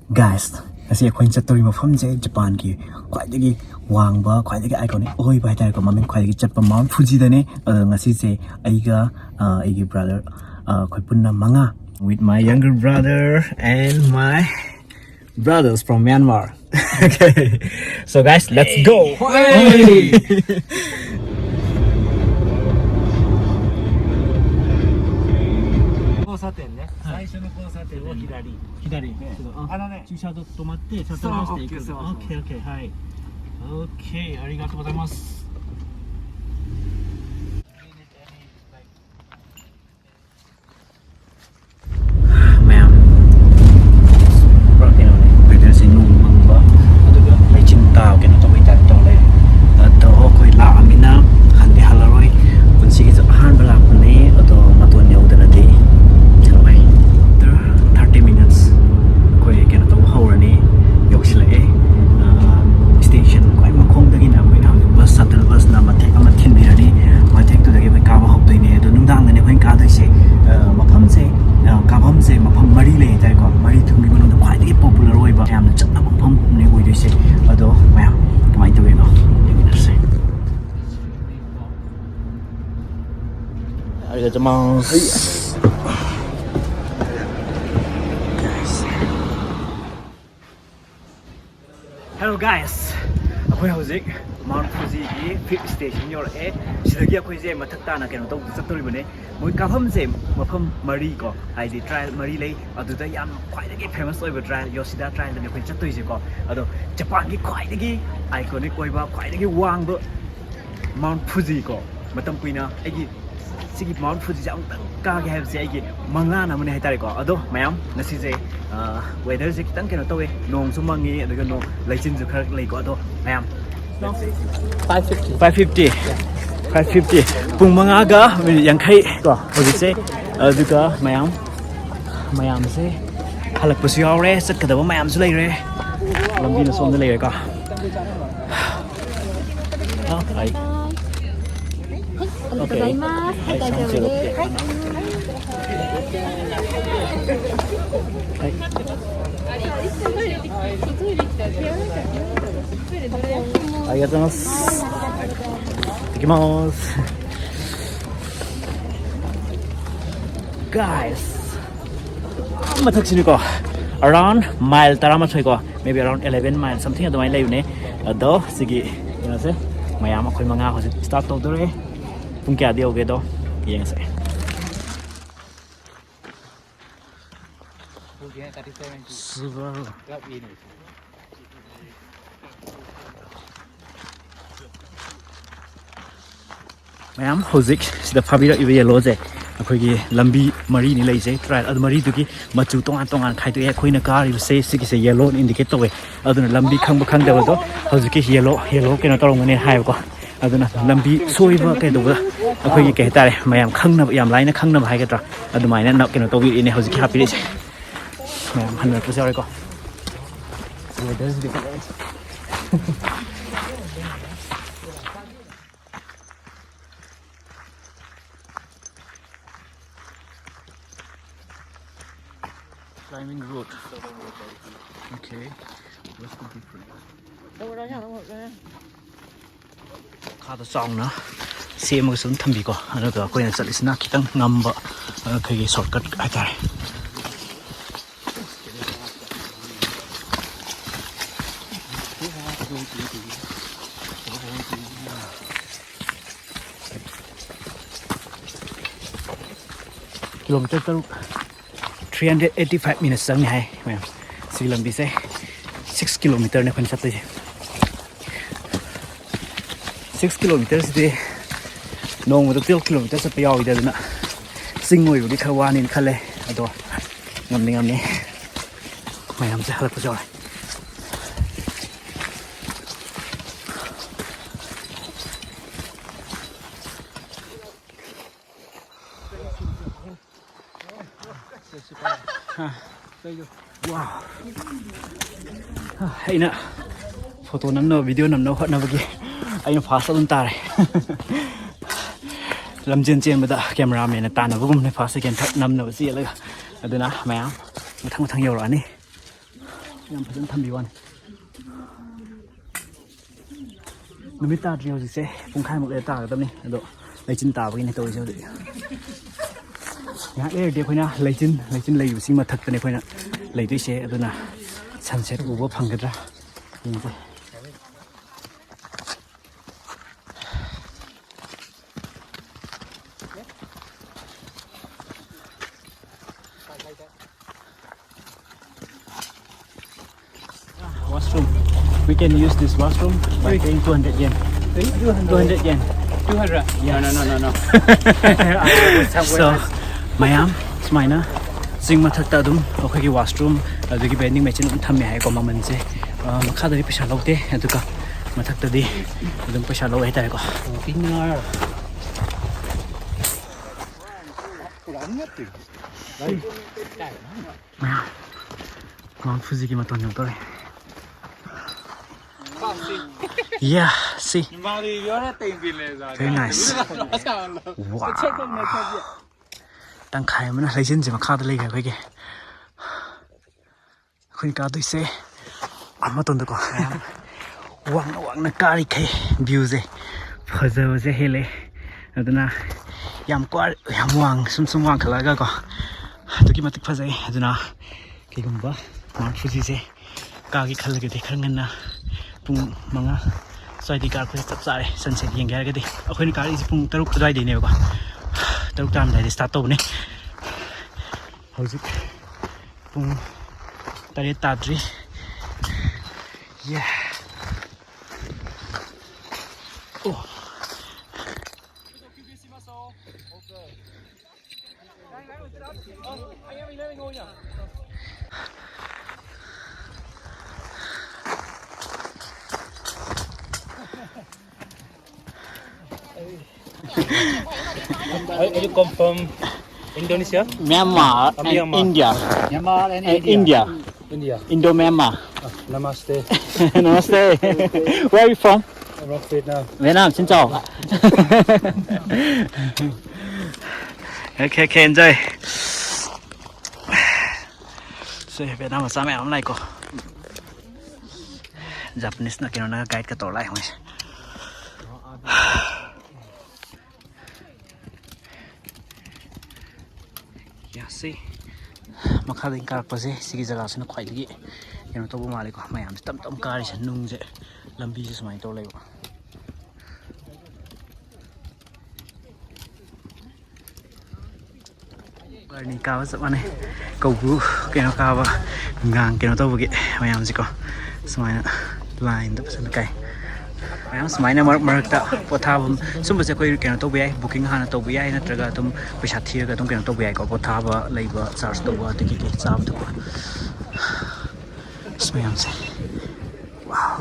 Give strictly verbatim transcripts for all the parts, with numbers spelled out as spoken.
Guys, ꯉꯁꯤ ꯑꯩꯈꯣꯏꯅ ꯆꯠꯇꯧꯔꯤꯕ ꯃꯐꯝꯁꯦ ꯖꯄꯥꯟꯒꯤ ꯈ꯭ꯋꯥꯏꯗꯒꯤ ꯋꯥꯡꯕ, ꯈ꯭ꯋꯥꯏꯗꯒꯤ iconic ꯑꯣꯏꯕ ꯍꯥꯏꯇꯥꯔꯦꯀꯣ, ꯃꯃꯤꯡ ꯈ꯭ꯋꯥꯏꯗꯒꯤ ꯆꯠꯄ Mount Fujiꯗꯅꯦ꯫ ꯑꯗꯣ ꯉꯁꯤꯁꯦ ꯑꯩꯒ, ꯑ, ꯑꯩꯒꯤ brother, ꯑ, ꯑꯩꯈꯣꯏ ꯄꯨꯟꯅ ꯃꯉꯥ, with my younger brother and my brothers from Myanmar. Okay, so guys, let's go. Hey! 交差点ね、最初の交差点を左。左。あのね、駐車場止まって、車線をしていく。そう、OK、そう、そう。OK、OK、はい。OK、ありがとうございます。 ꯃꯌꯥꯝ, ꯄꯨꯔꯥ ꯀꯩꯅꯣꯅꯦ, weatherꯁꯦ ꯅꯣꯡ ꯃꯪꯕ, ꯑꯗꯨꯒ ꯂꯩꯆꯤꯟ ꯇꯥꯕ, ꯀꯩꯅꯣ ꯇꯧꯕꯩ type ꯇꯧ ꯂꯩꯔꯦ꯫ ꯑꯗꯣ ꯑꯩꯈꯣꯏ ꯂꯥꯛꯑꯃꯤꯅ ꯍꯟꯗꯤ ꯍꯜꯂꯔꯣꯏ꯫ ꯄꯨꯟꯁꯤꯒꯤꯁꯨ ꯑꯍꯥꯟꯕ ꯂꯥꯛꯄꯅꯦ, ꯑꯗꯣ ꯃꯇꯣꯟ ꯌꯧꯗꯅꯗꯤ ꯆꯠꯂꯣꯏ꯫ After thirty minutes ꯑꯩꯈꯣꯏ ꯀꯩꯅꯣ ꯇꯧꯕ ꯍꯧꯔꯅꯤ, ꯌꯧꯁꯤꯜꯂꯛꯑꯦ꯫ ꯑ, station ꯈ꯭ꯋꯥꯏ ꯃꯈꯣꯡꯗꯒꯤꯅ ꯑꯩꯈꯣꯏꯅ ꯍꯧꯖꯤꯛ bus, shuttle busꯅ ꯃꯇꯦꯛ ꯑꯃ ꯊꯤꯟꯕꯤꯔꯅꯤ꯫ ꯃꯇꯦꯛꯇꯨꯗꯒꯤ ꯑꯩꯈꯣꯏ ꯀꯥꯕ ꯍꯧꯗꯣꯏꯅꯦ꯫ ꯑꯗꯣ ꯅꯨꯡꯗꯥꯡꯗꯅꯦ ꯑꯩꯈꯣꯏꯅ ꯀꯥꯗꯣꯏꯁꯦ꯫ ꯑ, ꯃꯐꯝꯁꯦ, ꯑ, ꯀꯥꯐꯝꯁꯦ ꯃꯐꯝ ꯃꯔꯤ ꯂꯩ ꯍꯥꯏꯇꯥꯔꯦꯀꯣ꯫ ꯃꯔꯤꯗꯨꯒꯤ ꯃꯅꯨꯡꯗ ꯈ꯭ꯋꯥꯏꯗꯒꯤ popular ꯑꯣꯏꯕ, ꯃꯌꯥꯝꯅ ꯆꯠꯅꯕ ꯃꯐꯝ ꯑꯃꯅꯦ ꯑꯣꯏꯗꯣꯏꯁꯦ꯫ ꯑꯗꯣ ꯃꯌꯥꯝ ꯀꯃꯥꯏꯅ ꯇꯧꯒꯦꯗꯣ ꯌꯦꯡꯃꯤꯟꯅꯁꯦ꯫ ꯑꯔꯤꯒꯥꯇꯣꯃꯥꯁ꯫ Hello guys, ꯑꯩꯈꯣꯏ ꯍꯧꯖꯤꯛ Mount Fujiꯒꯤ fifth station ꯌꯧꯔꯛꯑꯦ꯫ ꯁꯤꯗꯒꯤ ꯑꯩꯈꯣꯏꯁꯦ ꯃꯊꯛ ꯇꯥꯅ ꯀꯩꯅꯣ ꯇꯧꯕ ꯆꯠꯇꯣꯔꯤꯕꯅꯦ꯫ ꯃꯣꯏ ꯀꯥꯐꯝꯁꯦ ꯃꯐꯝ ꯃꯔꯤ ꯀꯣ, ꯍꯥꯏꯗꯤ trail ꯃꯔꯤ ꯂꯩ꯫ ꯑꯗꯨꯗ ꯌꯥꯝ ꯈ꯭ꯋꯥꯏꯗꯒꯤ famous ꯑꯣꯏꯕ trail, ꯌꯣꯁꯤꯗꯥ trailꯗꯅꯦ ꯑꯩꯈꯣꯏ ꯆꯠꯇꯣꯏꯁꯦꯀꯣ꯫ ꯑꯗꯣ ꯖꯄꯥꯟꯒꯤ ꯈ꯭ꯋꯥꯏꯗꯒꯤ iconic ꯑꯣꯏꯕ, ꯈ꯭ꯋꯥꯏꯗꯒꯤ ꯋꯥꯡꯕ Mount Fuji ꯀꯣ, ꯃꯇꯝ ꯀꯨꯏꯅ ꯑꯩꯒꯤ ꯁꯤꯒꯤ Mount Fujiꯁꯦ ꯑꯃꯨꯛꯇꯪ ꯀꯥꯒꯦ ꯍꯥꯏꯕꯁꯦ ꯑꯩꯒꯤ ꯃꯪꯂꯥꯟ ꯑꯃꯅꯦ ꯍꯥꯏꯇꯥꯔꯦꯀꯣ꯫ ꯑꯗꯣ ꯃꯌꯥꯝ, ꯉꯁꯤꯁꯦ, ꯑ, weatherꯁꯦ ꯈꯤꯇꯪ ꯀꯩꯅꯣ ꯇꯧꯋꯦ, ꯅꯣꯡꯁꯨ ꯃꯪꯉꯤ, ꯑꯗꯨꯒ ꯅꯣꯡ, ꯂꯩꯆꯤꯟꯁꯨ ꯈꯔ ꯂꯩꯀꯣ꯫ ꯑꯗꯣ ꯃꯌꯥꯝ, five fifty꯫ Five fifty꯫ Five fifty꯫ ꯄꯨꯡ ꯃꯉꯥꯒ minute ꯌꯥꯡꯈꯩ ꯀꯣ ꯍꯧꯖꯤꯛꯁꯦ꯫ ꯑꯗꯨꯒ ꯃꯌꯥꯝ, ꯃꯌꯥꯝꯁꯦ ꯍꯜꯂꯛꯄꯁꯨ ꯌꯥꯎꯔꯦ, ꯆꯠꯀꯗꯕ ꯃꯌꯥꯝꯁꯨ ꯂꯩꯔꯦ꯫ ꯂꯝꯕꯤꯅ ꯁꯣꯝꯗ ꯂꯩꯔꯦꯀꯣ꯫ Okay. ありがとうございます。はい、はい、大丈夫です。はい。ꯑꯥꯔꯤꯒꯥꯇꯣ꯫ ꯏꯇꯥꯗꯥꯀꯤꯃꯥꯁ꯫ Guys, ꯑꯥ ꯃꯊꯛꯁꯤꯅꯤꯀꯣ, around mile ꯇꯔꯥꯃꯥꯊꯣꯏ ꯀꯣ, maybe around eleven mile something ꯑꯗꯨꯃꯥꯏꯅ ꯂꯩꯕꯅꯦ꯫ ꯑꯗꯣ ꯁꯤꯒꯤ ꯀꯩꯅꯣꯁꯦ ꯃꯌꯥꯝ ꯑꯩꯈꯣꯏ ꯃꯉꯥ ꯍꯧꯖꯤꯛ start ꯇꯧꯗꯣꯔꯦ꯫ ꯄꯨꯡ ꯀꯌꯥꯗ ꯌꯧꯒꯦꯗꯣ ꯌꯦꯡꯉꯁꯦ꯫ ꯃꯌꯥꯝ ꯍꯧꯖꯤꯛ ꯁꯤꯗ ꯐꯥꯕꯤꯔꯛꯏꯕ yellowꯁꯦ ꯑꯩꯈꯣꯏꯒꯤ ꯂꯝꯕꯤ ꯃꯔꯤꯅꯤ ꯂꯩꯖꯩ, trail ꯑꯗꯨ ꯃꯔꯤꯗꯨꯒꯤ ꯃꯆꯨ ꯇꯣꯉꯥꯟ ꯇꯣꯉꯥꯟ ꯈꯥꯏꯗꯣꯛꯑꯦ꯫ ꯑꯩꯈꯣꯏꯅ ꯀꯥꯔꯤꯕꯁꯦ ꯁꯤꯒꯤꯁꯦ yellowꯅ indicate ꯇꯧꯋꯦ꯫ ꯑꯗꯨꯅ ꯂꯝꯕꯤ ꯈꯪꯕ ꯈꯪꯗꯕꯗꯣ ꯍꯧꯖꯤꯛꯀꯤ yellow, yellow ꯀꯩꯅꯣ ꯇꯧꯔꯝꯒꯅꯤ ꯍꯥꯏꯕꯀꯣ꯫ ꯑꯗꯨꯅ ꯂꯝꯕꯤ ꯁꯣꯏꯕ ꯀꯩꯗꯧꯕ ꯑꯩꯈꯣꯏꯒꯤ ꯀꯩ ꯍꯥꯏꯇꯥꯔꯦ, ꯃꯌꯥꯝ ꯈꯪꯅꯕ, ꯌꯥꯝ ꯂꯥꯏꯅ ꯈꯪꯅꯕ ꯍꯥꯏꯒꯗ꯭ꯔꯥ, ꯑꯗꯨꯃꯥꯏꯅ ꯅ-, ꯀꯩꯅꯣ ꯇꯧꯕꯤꯔꯛꯏꯅꯦ ꯍꯧꯖꯤꯛꯀꯤ ꯍꯥꯞꯄꯤꯔꯛꯏꯁꯦ꯫ ꯃꯌꯥꯝ ꯍꯟꯅꯔꯛꯄꯁꯨ ꯌꯥꯎꯔꯦꯀꯣ꯫ Weatherꯁꯤꯗꯤ ꯐꯖꯔꯦ꯫ Climbing road. Okay. What's the difference? ꯃꯈꯥꯗ ꯆꯥꯎꯅ ꯁꯦꯝꯃꯒꯁꯨ ꯑꯗꯨꯝ ꯊꯝꯕꯤꯀꯣ꯫ ꯑꯗꯨꯒ ꯑꯩꯈꯣꯏꯅ ꯆꯠꯂꯤꯁꯤꯅ ꯈꯤꯇꯪ ꯉꯝꯕ, ꯑꯩꯈꯣꯏꯒꯤ shortcut ꯍꯥꯏꯇꯥꯔꯦ꯫ Kilometer ꯇꯔꯨꯛ, three hundred eighty five minutes ꯆꯪꯅꯤ ꯍꯥꯏ ꯃꯌꯥꯝ꯫ ꯁꯤꯒꯤ ꯂꯝꯕꯤꯁꯦ six kilometerꯅꯦ ꯑꯩꯈꯣꯏꯅ ꯆꯠꯇꯣꯏꯁꯦ꯫ Six kilometerꯁꯤꯗꯤ ꯅꯣꯡꯃꯗ twelve kilometer ꯆꯠꯄ ꯌꯥꯎꯋꯤꯗ, ꯑꯗꯨꯅ ꯆꯤꯡ ꯑꯣꯏꯕꯒꯤ ꯈꯔ ꯋꯥꯅꯤꯅ ꯈꯜꯂꯦ꯫ ꯑꯗꯣ ꯉꯝꯗꯤ ꯉꯝꯅꯤ, ꯃꯌꯥꯝꯁꯦ ꯍꯜꯂꯛꯄꯁꯨ ꯌꯥꯎꯔꯦ꯫ ꯑꯩꯅ photo ꯅꯝꯅꯕ, video ꯅꯝꯅꯕ ꯍꯣꯠꯅꯕꯒꯤ ꯑꯩꯅ first ꯑꯗꯨꯝ ꯇꯥꯔꯦ꯫ ꯂꯝꯖꯦꯟ ꯆꯦꯟꯕꯗ cameramanꯅ ꯇꯥꯟꯅꯕꯒꯨꯝꯕꯅꯦ, first, second, third ꯅꯝꯅꯕ ꯆꯦꯜꯂꯒ꯫ ꯑꯗꯨꯅ ꯃꯌꯥꯝ ꯃꯊꯪ ꯃꯊꯪ ꯌꯧꯔꯛꯑꯅꯤ꯫ ꯌꯥꯝ ꯐꯖꯅ ꯊꯝꯕꯤ ꯋꯥꯅꯤ꯫ ꯅꯨꯃꯤꯠ ꯇꯥꯗ꯭ꯔꯤ ꯍꯧꯖꯤꯛꯁꯦ, ꯄꯨꯡꯈꯥꯏꯃꯨꯛ ꯂꯩꯔ ꯇꯥꯒꯗꯕꯅꯤ꯫ ꯑꯗꯣ ꯂꯩꯆꯤꯟ ꯇꯥꯕꯒꯤꯅꯦ ꯇꯧꯔꯤꯁꯦ ꯍꯧꯖꯤꯛ꯫ ꯉꯥꯏꯍꯥꯛ ꯂꯩꯔꯗꯤ ꯑꯩꯈꯣꯏꯅ ꯂꯩꯆꯤꯟ, ꯂꯩꯆꯤꯟ ꯂꯩꯔꯤꯕꯁꯤ ꯃꯊꯛꯇꯅꯦ ꯑꯩꯈꯣꯏꯅ ꯂꯩꯗꯣꯏꯁꯦ꯫ ꯑꯗꯨꯅ ꯁꯟꯁꯦꯠ ꯎꯕ ꯐꯪꯒꯗ꯭ꯔꯥ ꯌꯦꯡꯁꯦ꯫ Washroom. We can use this washroom by paying two hundred yen. Two hundred yen. Two hundred? Yes. No, no, no, no, no. So, ꯃꯌꯥꯝ ꯁꯨꯃꯥꯏꯅ ꯆꯤꯡ ꯃꯊꯛꯇ ꯑꯗꯨꯝ ꯑꯩꯈꯣꯏꯒꯤ washroom ꯑꯗꯨꯗꯒꯤ vending machine ꯑꯗꯨꯝ ꯊꯝꯃꯦ ꯍꯥꯏꯀꯣ꯫ ꯃꯃꯜꯁꯦ, ꯑ, ꯃꯈꯥꯗꯗꯤ ꯄꯩꯁꯥ ꯂꯧꯗꯦ, ꯑꯗꯨꯒ ꯃꯊꯛꯇꯗꯤ ꯑꯗꯨꯝ ꯄꯩꯁꯥ ꯂꯧꯋꯦ ꯍꯥꯏꯇꯥꯔꯦꯀꯣ꯫ ꯃꯌꯥꯝ, ꯃꯥꯎꯟ ꯐꯨꯖꯤꯒꯤ ꯃꯇꯣꯟ ꯌꯧꯗꯧꯔꯦ꯫ Yeah, see. Very nice. Wow. ꯇꯪꯈꯥꯏ ꯑꯃꯅ ꯂꯩꯆꯤꯟꯁꯦ ꯃꯈꯥꯗ ꯂꯩꯈ꯭ꯔꯦ ꯑꯩꯈꯣꯏꯒꯤ꯫ ꯑꯩꯈꯣꯏꯅ ꯀꯥꯗꯣꯏꯁꯦ ꯑꯥ ꯃꯇꯣꯟꯗꯀꯣ꯫ ꯃꯌꯥꯝ ꯋꯥꯡꯅ ꯋꯥꯡꯅ ꯀꯥꯔꯤꯈꯩ viewꯁꯦ ꯐꯖꯕꯁꯦ ꯍꯦꯜꯂꯦ꯫ ꯑꯗꯨꯅ ꯌꯥꯝ ꯀ꯭ꯋꯥ-, ꯌꯥꯝ ꯋꯥꯡ-, ꯁꯨꯝ ꯁꯨꯝ ꯋꯥꯡꯈꯠꯂꯛꯑꯒꯀꯣ ꯑꯗꯨꯛꯀꯤ ꯃꯇꯤꯛ ꯐꯖꯩ꯫ ꯑꯗꯨꯅ ꯀꯩꯒꯨꯝꯕ ꯃꯥꯎꯟ ꯐꯨꯖꯤꯁꯦ ꯀꯥꯒꯦ ꯈꯜꯂꯒꯗꯤ ꯈꯔ ꯉꯟꯅ ꯄꯨꯡ ꯃꯉꯥ ꯁ꯭ꯋꯥꯏꯗꯒꯤ ꯀꯥꯔꯛꯄꯁꯦ ꯆꯞ ꯆꯥꯔꯦ꯫ Sunset ꯌꯦꯡꯒꯦ ꯍꯥꯏꯔꯒꯗꯤ ꯑꯩꯈꯣꯏꯅ ꯀꯥꯔꯛꯏꯁꯦ ꯄꯨꯡ ꯇꯔꯨꯛ ꯑꯗꯨꯋꯥꯏꯗꯩꯅꯦꯕꯀꯣ꯫ ꯇꯔꯨꯛ ꯇꯥꯔꯝꯗꯥꯏꯗ start ꯇꯧꯕꯅꯦ꯫ ꯍꯧꯖꯤꯛ ꯄꯨꯡ ꯇꯔꯦꯠ ꯇꯥꯗ꯭ꯔꯤ꯫ Yeah. Oh. Are, are you come from Indonesia? Myanmar Ah, and Myanmar. India. Myanmar and And India. India. India. Indo-Myanmar. Ah, namaste. Namaste. Where are you from? From Vietnam. Vietnam, xin chào. Okay, okay, enjoy. Say, Vietnam ꯃꯆꯥ ꯃꯌꯥꯝ ꯑꯃ ꯂꯥꯛꯏꯀꯣ꯫ ꯖꯄꯥꯅꯤꯁꯅ ꯀꯩꯅꯣꯅꯒ ꯒꯥꯏꯗꯀ ꯇꯧꯔ ꯂꯥꯛꯑꯦ ꯃꯣꯏꯁꯦ꯫ ꯌꯥꯁꯤ꯫ ꯃꯈꯥꯗꯒꯤ ꯀꯥꯔꯛꯄꯁꯦ ꯁꯤꯒꯤ ꯖꯒꯥꯁꯤꯅ ꯈ꯭ꯋꯥꯏꯗꯒꯤ ꯀꯩꯅꯣ ꯇꯧꯕ ꯃꯥꯜꯂꯦꯀꯣ꯫ ꯃꯌꯥꯝꯁꯦ ꯇꯞ ꯇꯞ ꯀꯥꯔꯤꯁꯦ, ꯅꯨꯡꯁꯦ, ꯂꯝꯕꯤꯁꯦ ꯁꯨꯃꯥꯏꯅ ꯇꯧꯔ ꯂꯩꯕ꯫ ꯕꯥꯔꯅꯤ ꯀꯥꯕ ꯆꯞ ꯃꯥꯟꯅꯩ꯫ ꯀꯧꯕ꯭ꯔꯨ ꯀꯩꯅꯣ ꯀꯥꯕ, ꯅꯨꯡꯗꯥꯡ ꯀꯩꯅꯣ ꯇꯧꯕꯒꯤ ꯃꯌꯥꯝꯁꯦꯀꯣ, ꯁꯨꯃꯥꯏꯅ ꯂꯥꯏꯟꯗ ꯐꯖꯅ ꯀꯥꯏ꯫ ꯃꯌꯥꯝ ꯁꯨꯃꯥꯏꯅ ꯃꯔꯛ ꯃꯔꯛꯇ ꯄꯣꯊꯥꯐꯝ ꯁꯨꯝꯕꯁꯦ ꯑꯩꯈꯣꯏ ꯀꯩꯅꯣ ꯇꯧꯕ ꯌꯥꯏ, ꯕꯨꯀꯤꯡ ꯍꯥꯟꯅ ꯇꯧꯕ ꯌꯥꯏ, ꯅꯠꯇ꯭ꯔꯒ ꯑꯗꯨꯝ ꯄꯩꯁꯥ ꯊꯤꯔꯒ ꯑꯗꯨꯝ ꯀꯩꯅꯣ ꯇꯧꯕ ꯌꯥꯏꯀꯣ, ꯄꯣꯊꯥꯕ ꯂꯩꯕ, ꯆꯥꯔꯖ ꯇꯧꯕ, ꯑꯗꯒꯤꯗꯤ ꯆꯥꯕ ꯊꯛꯄ꯫ ꯑꯁ, ꯃꯌꯥꯝꯁꯦ꯫ ꯋꯥꯎ꯫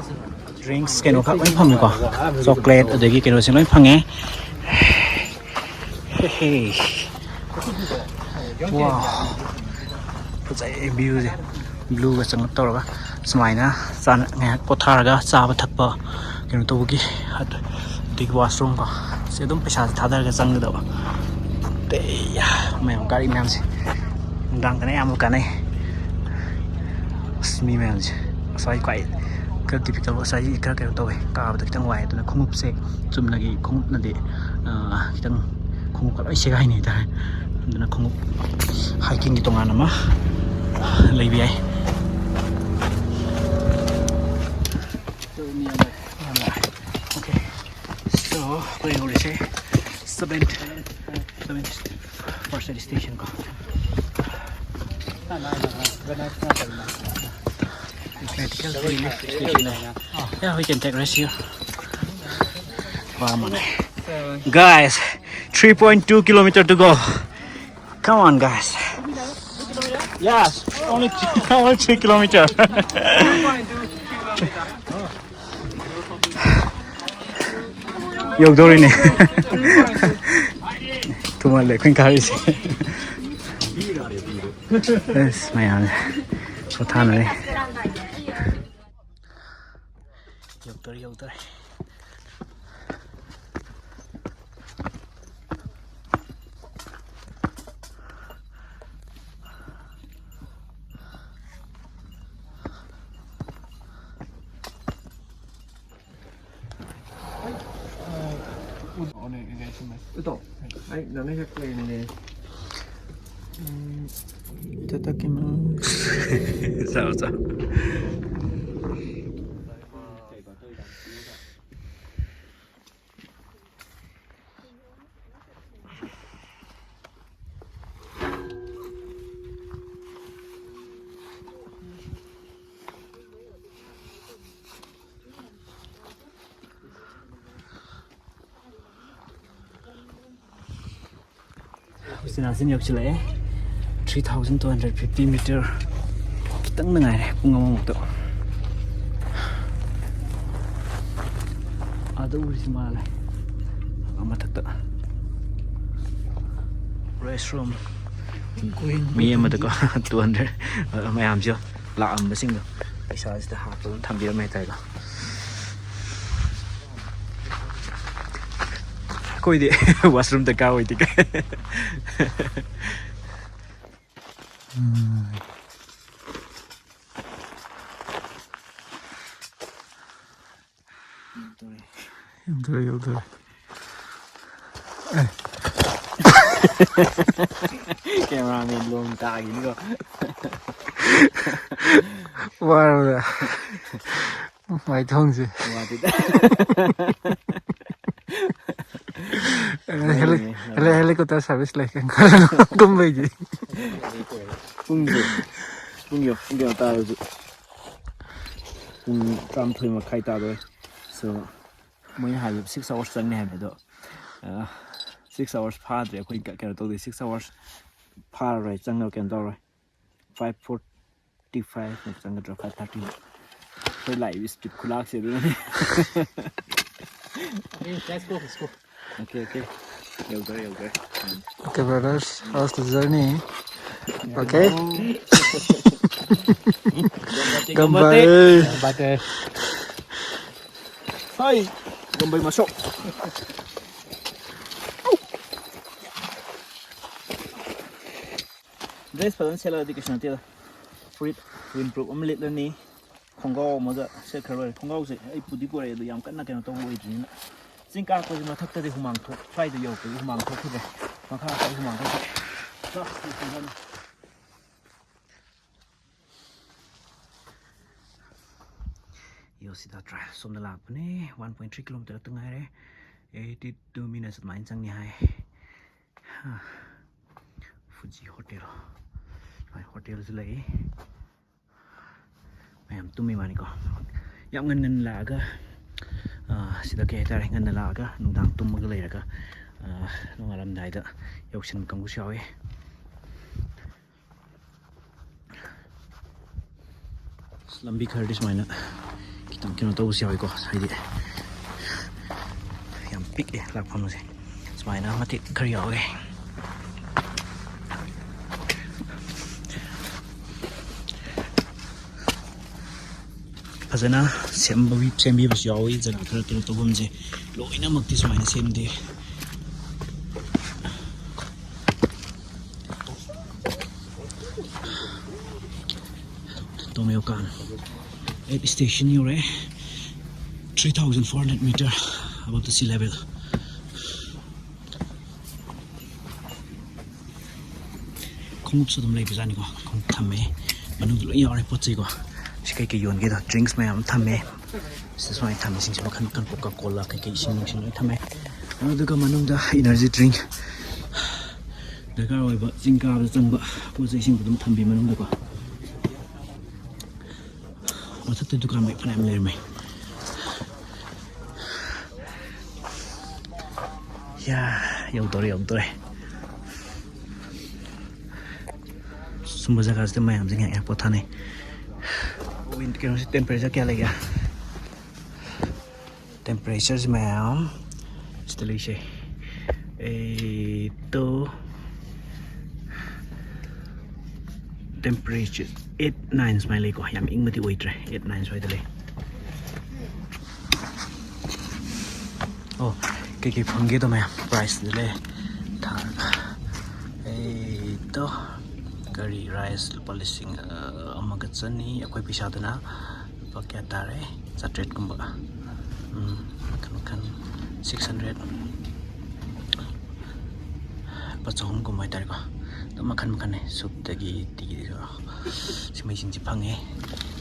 ꯗ꯭ꯔꯤꯡꯁ ꯀꯩꯅꯣ ꯈꯛ ꯂꯣꯏ ꯐꯪꯉꯦꯀꯣ꯫ ꯆꯣꯀ꯭ꯂꯦꯠ ꯑꯗꯒꯤ ꯀꯩꯅꯣꯁꯦ ꯂꯣꯏ ꯐꯪꯉꯦ꯫ ꯍꯦ ꯍꯦ꯫ ꯋꯥꯎ꯫ ꯐꯖꯩ ꯚ꯭ꯌꯨꯁꯦ꯫ ꯕ꯭ꯂꯨꯒ ꯆꯪꯂꯞ ꯇꯧꯔꯒ ꯁꯨꯃꯥꯏꯅ ꯆꯥꯅ-, ꯉꯥꯏꯍꯥꯛ ꯄꯣꯊꯥꯔꯒ ꯆꯥꯕ ꯊꯛꯄ ꯀꯩꯅꯣ ꯇꯧꯕꯒꯤ꯫ ꯑꯗꯒꯤ ꯋꯥꯁꯔꯨꯝ ꯀꯣ꯫ ꯁꯤ ꯑꯗꯨꯝ ꯄꯩꯁꯥꯁꯦ ꯊꯥꯗꯔꯒ ꯆꯪꯒꯗꯕ꯫ ꯑꯇꯩ ꯃꯌꯥꯝ ꯒꯥꯔꯤ ꯃꯌꯥꯝꯁꯦ ꯅꯨꯡꯗꯥꯡꯗꯅ ꯑꯌꯥꯝꯕ ꯀꯥꯟꯅꯩ꯫ ꯑꯁ, ꯃꯤ ꯃꯌꯥꯝꯁꯦ ꯉꯁꯥꯏ ꯈ꯭ꯋꯥꯏ ꯈꯔ ꯗꯤꯐꯤꯀꯜ, ꯉꯁꯥꯏ ꯈꯔ ꯀꯩꯅꯣ ꯇꯧꯋꯦ, ꯀꯥꯕꯗ ꯈꯤꯇꯪ ꯋꯥꯏ꯫ ꯑꯗꯨꯅ ꯈꯣꯡꯎꯞꯁꯦ ꯆꯨꯝꯅꯒꯤ ꯈꯣꯡꯎꯞꯅꯗꯤ, ꯑ, ꯈꯤꯇꯪ ꯈꯣꯡꯎꯞꯀ ꯂꯣꯏ ꯁꯦꯒꯥꯏꯅꯤ ꯍꯥꯏꯇꯥꯔꯦ꯫ ꯑꯗꯨꯅ ꯈꯣꯡꯎꯞ ꯍꯥꯏꯀꯤꯡꯒꯤ ꯇꯣꯉꯥꯟ ꯑꯃ ꯂꯩꯕ ꯌꯥꯏ꯫ Okay, so ꯑꯩꯈꯣꯏ ꯌꯧꯔꯤꯁꯦ seven, seven first aid station ꯀꯣ꯫ Medical relief station. Yeah, we can take rest here. ꯋꯥꯔꯝꯃꯅꯤ꯫ Guys, three point two kilometer to go. Come on, guys. Yes, only, only three kilometer. ꯌꯧꯗꯧꯔꯤꯅꯦ꯫ ꯊꯨꯃꯜꯂꯦ ꯑꯩꯈꯣꯏꯅ ꯀꯥꯔꯤꯁꯦ꯫ ꯑꯁ, ꯃꯌꯥꯝꯁꯦ ꯄꯣꯊꯥꯅꯔꯤ꯫ ꯌꯧꯗꯣꯔꯦ, ꯌꯧꯗꯣꯔꯦ꯫ ꯎꯇꯣ, ꯑꯩ ꯅꯪꯅ ꯍꯦꯛ ꯂꯩꯔꯤꯅꯦ꯫ ꯎꯝ, ꯏꯇꯥꯗꯥꯀꯤꯃꯥꯁ꯫ ꯆꯥꯎ, ꯆꯥꯎ꯫ ꯎꯆꯤꯟ ꯅꯥꯆꯤꯟ ꯌꯧꯁꯤꯜꯂꯛꯑꯦ꯫ Three thousand two hundred fifty meter꯫ ꯈꯤꯇꯪꯗ ꯉꯥꯏꯔꯦ, ꯄꯨꯡ ꯑꯃꯃꯨꯛꯇ꯫ ꯑꯥꯗ ꯎꯔꯤꯁꯤ ꯃꯥꯜꯂꯦ꯫ ꯑꯥ ꯃꯊꯛꯇ꯫ Restroom꯫ ꯃꯤ ꯑꯃꯗꯀꯣ two hundred꯫ ꯃꯌꯥꯝꯁꯨ ꯂꯥꯛꯑꯝꯕꯁꯤꯡꯗꯣ ꯄꯩꯁꯥꯁꯤꯗ ꯍꯥꯞꯄꯒ ꯊꯝꯕꯤꯔꯝꯃꯦ ꯍꯥꯏꯇꯥꯔꯦꯀꯣ꯫ ꯑꯩꯈꯣꯏꯗꯤ washroom ꯗꯔꯀꯥꯔ ꯑꯣꯏꯗꯦ꯫ ꯎꯝ꯫ ꯌꯧꯗꯣꯔꯦ, ꯌꯧꯗꯣꯔꯦ꯫ ꯑꯦ꯫ Cameraman ꯂꯣꯡ ꯇꯥꯈꯤꯅꯤꯀꯣ꯫ ꯋꯥꯔꯕ꯭ꯔꯥ? ꯃꯥꯏꯊꯣꯡꯁꯦ꯫ ꯋꯥꯗꯦꯗ꯫ ꯍꯦꯂꯤ-, ꯍꯦꯂꯤ-, helicopter service ꯂꯩ ꯀꯩꯅꯣ꯫ ꯀꯨꯝꯕꯩꯗꯤ꯫ ꯄꯨꯡꯁꯦ, ꯄꯨꯡ ꯌꯦꯡꯉꯣ, ꯄꯨꯡ ꯀꯌꯥ ꯇꯥꯔꯦ ꯍꯧꯖꯤꯛ? ꯄꯨꯡ ꯇꯔꯥꯃꯥꯊꯣꯏ ꯃꯈꯥꯏ ꯇꯥꯗꯣꯔꯦ꯫ So, ꯃꯣꯏꯅ ꯍꯥꯏꯕꯗꯣ six hours ꯆꯪꯅꯤ ꯍꯥꯏꯕꯅꯦ, ꯑꯗꯣ, ꯑ, six hours ꯐꯥꯗ꯭ꯔꯦ꯫ ꯑꯩꯈꯣꯏ ꯀ-, ꯀꯩꯅꯣ ꯇꯧꯗꯦ, six hours ꯐꯥꯔꯔꯣꯏ, ꯆꯪꯉꯔꯣꯏ, ꯀꯩꯅꯣ ꯇꯧꯔꯔꯣꯏ꯫ Five forty five ꯃꯨꯛ ꯆꯪꯒꯗ꯭ꯔꯥ, five thirty ꯃꯨꯛ꯫ ꯑꯩꯈꯣꯏ ꯂꯥꯛꯏꯕ speed ꯈꯨꯂꯥꯛꯁꯦ ꯑꯗꯨꯅꯅꯦ꯫ Okay, let's go, let's go. Okay, okay. ꯌꯧꯗꯣꯔꯦ, ꯌꯧꯗꯣꯔꯦ꯫ Um. Okay, brothers, how's the journey? Okay? ꯒꯝꯕꯥꯏ꯫ ꯒꯝꯕꯥꯏ꯫ ꯍꯥꯏ, ꯒꯝꯕꯥꯏ ꯃꯁꯛ꯫ Dress ꯐꯖꯅ ꯁꯦꯠꯂꯛꯑꯗꯤ ꯀꯩꯁꯨ ꯅꯠꯇꯦꯗ꯫ ꯐꯨꯔꯤꯠ windproof ꯑꯃ ꯂꯤꯠꯂꯅꯤ, ꯈꯣꯡꯒ꯭ꯔꯥꯎ ꯑꯃꯒ ꯁꯦꯠꯈ꯭ꯔ ꯂꯣꯏꯔꯦ꯫ ꯈꯣꯡꯒ꯭ꯔꯥꯎꯁꯦ ꯑꯩ ꯄꯨꯗꯤ ꯄꯨꯔꯛꯑꯦ, ꯑꯗꯣ ꯌꯥꯝ ꯀꯟꯅ ꯀꯩꯅꯣ ꯇꯧꯕ ꯑꯣꯏꯗ꯭ꯔꯤꯅꯤꯅ, ꯆꯤꯡ ꯀꯥꯔꯛꯄꯁꯦ ꯃꯊꯛꯇꯗꯤ ꯍꯨꯃꯥꯡ ꯊꯣꯛ, ꯁ꯭ꯋꯥꯏꯗ ꯌꯧꯔꯛꯄꯗꯤ ꯍꯨꯃꯥꯡ ꯊꯣꯛꯈꯤꯗ꯭ꯔꯦ꯫ ꯃꯈꯥ ꯈ꯭ꯋꯥꯏ ꯍꯨꯃꯥꯡ ꯊꯣꯛꯈꯤ꯫ ꯌꯣꯁꯤꯗꯥ ꯇ꯭ꯔꯥꯏ ꯁꯣꯝꯗ ꯂꯥꯛꯄꯅꯦ꯫ One point three kilometre ꯇ ꯉꯥꯏꯔꯦ꯫ Eighty two minutes ꯑꯗꯨꯃꯥꯏꯅ ꯆꯪꯅꯤ ꯍꯥꯏ꯫ ꯐꯨꯖꯤ ꯍꯣꯇꯦꯜ꯫ ꯁꯨꯃꯥꯏꯅ ꯍꯣꯇꯦꯜꯁꯨ ꯂꯩ꯫ ꯃꯌꯥꯝ ꯇꯨꯝꯃꯤ ꯃꯥꯅꯤꯀꯣ꯫ ꯌꯥꯝ ꯉꯟ ꯉꯟꯅ ꯂꯥꯛꯑꯒ, ꯑ, ꯁꯤꯗ ꯀꯩ ꯍꯥꯏꯇꯥꯔꯦ, ꯉꯟꯅ ꯂꯥꯛꯑꯒ ꯅꯨꯡꯗꯥꯡ ꯇꯨꯝꯃꯒ ꯂꯩꯔꯒ, ꯑ, ꯅꯣꯡꯉꯥꯜꯂꯝꯗꯥꯏꯗ ꯌꯧꯁꯤꯟꯕ ꯀꯥꯡꯕꯨꯁꯨ ꯌꯥꯎꯋꯤ꯫ ꯑꯁ, ꯂꯝꯕꯤ ꯈꯔꯗꯤ ꯁꯨꯃꯥꯏꯅ ꯈꯤꯇꯪ ꯀꯩꯅꯣ ꯇꯧꯕꯁꯨ ꯌꯥꯎꯋꯤꯀꯣ, ꯍꯥꯏꯗꯤ ꯌꯥꯝ ꯄꯤꯛꯑꯦ ꯂꯥꯛꯐꯝꯁꯦ꯫ ꯁꯨꯃꯥꯏꯅ ꯃꯇꯦꯛ ꯈꯔ ꯌꯥꯎꯋꯦ꯫ ꯐꯖꯅ ꯁꯦꯝꯕ-, ꯁꯦꯝꯕꯤꯕꯁꯨ ꯌꯥꯎꯋꯤ꯫ ꯖꯒꯥ ꯈꯔ ꯀꯩꯅꯣ ꯇꯧꯐꯝꯁꯦ ꯂꯣꯏꯅꯃꯛꯇꯤ ꯁꯨꯃꯥꯏꯅ ꯁꯦꯝꯗꯦ꯫ ꯇꯣꯃꯦꯜꯀꯥꯟ ꯑꯦꯠ ꯁ꯭ꯇꯦꯁꯟ ꯌꯧꯔꯦ꯫ Three thousand four hundred meter above the sea level꯫ ꯈꯣꯡꯎꯞꯁꯨ ꯑꯗꯨꯝ ꯂꯩꯕꯖꯥꯠꯅꯤꯀꯣ꯫ ꯈꯣꯡꯎꯞ ꯊꯝꯃꯦ꯫ ꯃꯅꯨꯡꯗ ꯂꯣꯏ ꯌꯥꯎꯔꯦ ꯄꯣꯠ ꯆꯩꯀꯣ꯫ ꯁꯤ ꯀꯩꯀꯩ ꯌꯣꯟꯒꯦꯗ, drinks ꯃꯌꯥꯝ ꯑꯃ ꯊꯝꯃꯦ꯫ ꯁꯤꯗ ꯁꯨꯃꯥꯏꯅ ꯊꯝꯃꯦ꯫ ꯁꯤꯡꯁꯦ ꯃꯈꯜ ꯃꯈꯜ, Coca Cola ꯀꯩꯀꯩ, ꯏꯁꯤꯡ ꯅꯨꯡꯁꯤꯡ ꯂꯣꯏ ꯊꯝꯃꯦ꯫ ꯑꯗꯨꯒ ꯃꯅꯨꯡꯗ energy drink, ꯗꯔꯀꯥꯔ ꯑꯣꯏꯕ ꯆꯤꯡ ꯀꯥꯕꯗ ꯆꯪꯕ ꯄꯣꯠ ꯆꯩꯁꯤꯡꯗꯣ ꯑꯗꯨꯝ ꯊꯝꯕꯤ ꯃꯅꯨꯡꯗꯀꯣ꯫ ꯃꯊꯛꯇ ꯗꯨꯀꯥꯟ ꯃꯌꯥꯝ ꯐꯅꯌꯥꯝ ꯂꯩꯔꯝꯃꯦ꯫ ꯌꯥ, ꯌꯧꯗꯣꯔꯦ, ꯌꯧꯗꯣꯔꯦ꯫ ꯁꯨꯝꯕ ꯖꯒꯥꯁꯤꯗ ꯃꯌꯥꯝꯁꯦ ꯉꯥꯏꯍꯥꯛ ꯉꯥꯏꯍꯥꯛ ꯄꯣꯊꯥꯅꯩ꯫ Wind, ꯀꯩꯅꯣꯁꯦ, temperature ꯀꯌꯥ ꯂꯩꯒꯦ? Temperatureꯁꯦ ꯃꯌꯥꯝ ꯁꯤꯗ ꯂꯩꯁꯦ꯫ ꯑꯩꯠꯇꯣ temperature eight nine ꯁꯨꯃꯥꯏꯅ ꯂꯩꯀꯣ꯫ ꯌꯥꯝ ꯏꯪꯕꯗꯤ ꯑꯣꯏꯗ꯭ꯔꯦ, eight nine ꯁ꯭ꯋꯥꯏꯗ ꯂꯩ꯫ ꯑꯣ, ꯀꯩꯀꯩ ꯐꯪꯒꯦꯗꯣ ꯃꯌꯥꯝ price ꯁꯤꯗ ꯂꯩ ꯊꯥꯔꯒ꯫ ꯑꯩꯠꯇꯣ curry rice ꯂꯨꯄꯥ ꯂꯤꯁꯤꯡ ꯑꯃꯒ ꯆꯅꯤ, ꯑꯩꯈꯣꯏ ꯄꯩꯁꯥꯗꯨꯅ ꯂꯨꯄꯥ ꯀꯌꯥ ꯇꯥꯔꯦ? ꯆꯥꯇ꯭ꯔꯦꯠꯀꯨꯝꯕ꯫ ꯎꯝ, ꯃꯈꯟ ꯃꯈꯟ ꯁꯤꯛꯁ ꯍꯟꯗ꯭ꯔꯦꯠ, ꯂꯨꯄꯥ ꯆꯍꯨꯝꯒꯨꯝꯕ ꯍꯥꯏꯇꯥꯔꯦꯀꯣ꯫ ꯑꯗꯨꯝ ꯃꯈꯟ ꯃꯈꯟꯅꯦ, ꯁꯨꯞꯇꯒꯤ ꯇꯤꯒꯤꯗꯒꯤ ꯁꯤ ꯃꯩꯁꯤꯡꯁꯤ ꯐꯪꯉꯦ꯫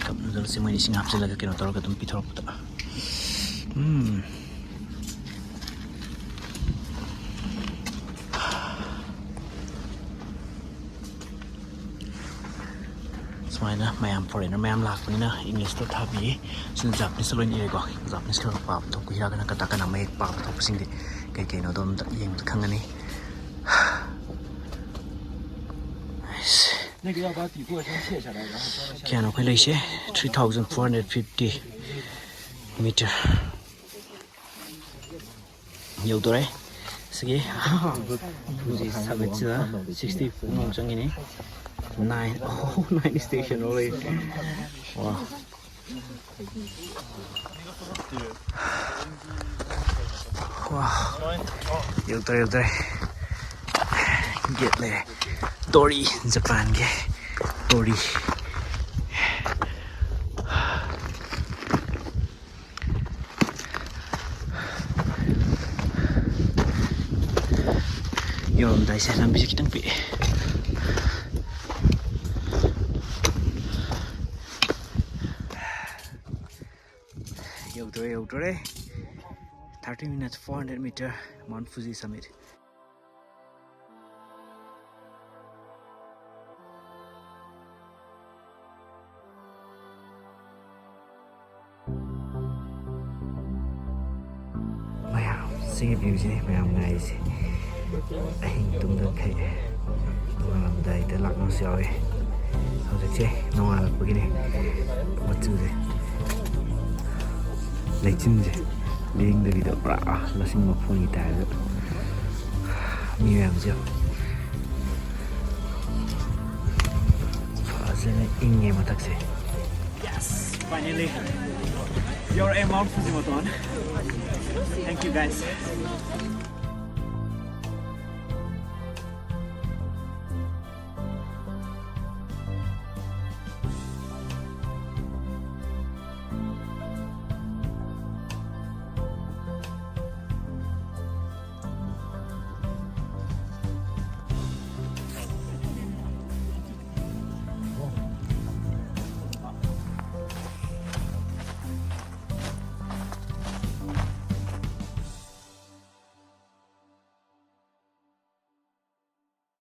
ꯀꯞ ꯅꯨꯗꯜꯁꯦ ꯃꯣꯏꯅ ꯏꯁꯤꯡ ꯍꯥꯞꯆꯤꯜꯂꯒ ꯀꯩꯅꯣ ꯇꯧꯔꯒ ꯑꯗꯨꯝ ꯄꯤꯊꯣꯔꯛꯄꯗ꯫ ꯎꯝ꯫ ꯁꯨꯃꯥꯏꯅ ꯃꯌꯥꯝ ꯐꯣꯔꯦꯟꯅꯔ ꯃꯌꯥꯝ ꯂꯥꯛꯄꯅꯤꯅ ꯏꯪꯂꯤꯁꯇ ꯊꯥꯕꯤꯌꯦ꯫ ꯁꯤꯅ ꯖꯥꯄꯅꯤꯁꯇ ꯂꯣꯏꯅ ꯏꯔꯦꯀꯣ꯫ ꯖꯥꯄꯅꯤꯁ ꯈꯔ ꯄꯥꯕ ꯊꯣꯛꯄ, ꯍꯤꯔꯥꯒꯅꯥ ꯀꯇꯥꯀꯥꯅꯥ ꯃꯌꯦꯛ ꯄꯥꯕ ꯊꯣꯛꯄꯁꯤꯡꯗꯤ ꯀꯩ ꯀꯩꯅꯣꯗꯣ ꯑꯝꯇ ꯌꯦꯡꯕꯗ ꯈꯪꯒꯅꯤ꯫ ꯑꯩꯁ꯫ ꯀꯌꯥꯅꯣ ꯑꯩꯈꯣꯏ ꯂꯩꯁꯦ? Three thousand four hundred fifty meter ꯌꯧꯗꯣꯔꯦ꯫ ꯁꯤꯒꯤ ꯍꯧꯖꯤꯛ ꯁꯕꯃꯤꯠꯁꯤꯗ sixty four ꯃꯨꯛ ꯆꯪꯉꯤꯅꯦ꯫ Nine, oh, nine station ꯐꯥꯎ ꯂꯩ꯫ ꯋꯥ꯫ ꯋꯥ꯫ ꯌꯧꯗꯣꯔꯦ, ꯌꯧꯗꯣꯔꯦ꯫ ꯒꯦꯠ ꯂꯩꯔꯦ꯫ ꯇꯣꯔꯤ, ꯖꯄꯥꯟꯒꯤ ꯇꯣꯔꯤ꯫ ꯌꯧꯔꯝꯗꯥꯏꯁꯦ ꯂꯝꯕꯤꯁꯦ ꯈꯤꯇꯪ ꯄꯤꯛꯑꯦ꯫ ꯌꯧꯗꯣꯔꯦ, ꯌꯧꯗꯣꯔꯦ꯫ Thirty minutes, four hundred meter, Mount Fuji summit. ꯃꯌꯥꯝ, ꯁꯤꯒꯤ viewꯁꯤꯅꯦ ꯃꯌꯥꯝ ꯉꯥꯏꯔꯤꯁꯦ꯫ ꯑꯍꯤꯡ ꯇꯨꯝꯗꯈꯩ ꯅꯣꯡꯉꯥꯜꯂꯝꯗꯥꯏꯗ ꯂꯥꯛꯅꯕꯁꯨ ꯌꯥꯎꯋꯦ꯫ ꯍꯧꯖꯤꯛꯁꯦ ꯅꯣꯡꯉꯥꯜꯂꯛꯄꯒꯤꯅꯦ꯫ ꯃꯆꯨꯁꯦ, ꯂꯩꯆꯤꯟꯁꯦ ꯂꯦꯡꯗꯕꯤꯗ ꯄꯨꯔꯥ ꯂꯁꯤꯡ ꯃꯐꯣꯟꯒꯤ ꯇꯥꯏꯞꯇ꯫ ꯃꯤ ꯃꯌꯥꯝꯁꯦ ꯌꯦꯡꯉꯣ꯫ ꯐꯖꯅ ꯏꯪꯉꯦ ꯃꯊꯛꯁꯦ꯫ Yes, finally. You're a Mount Fujimoto. Thank you, guys.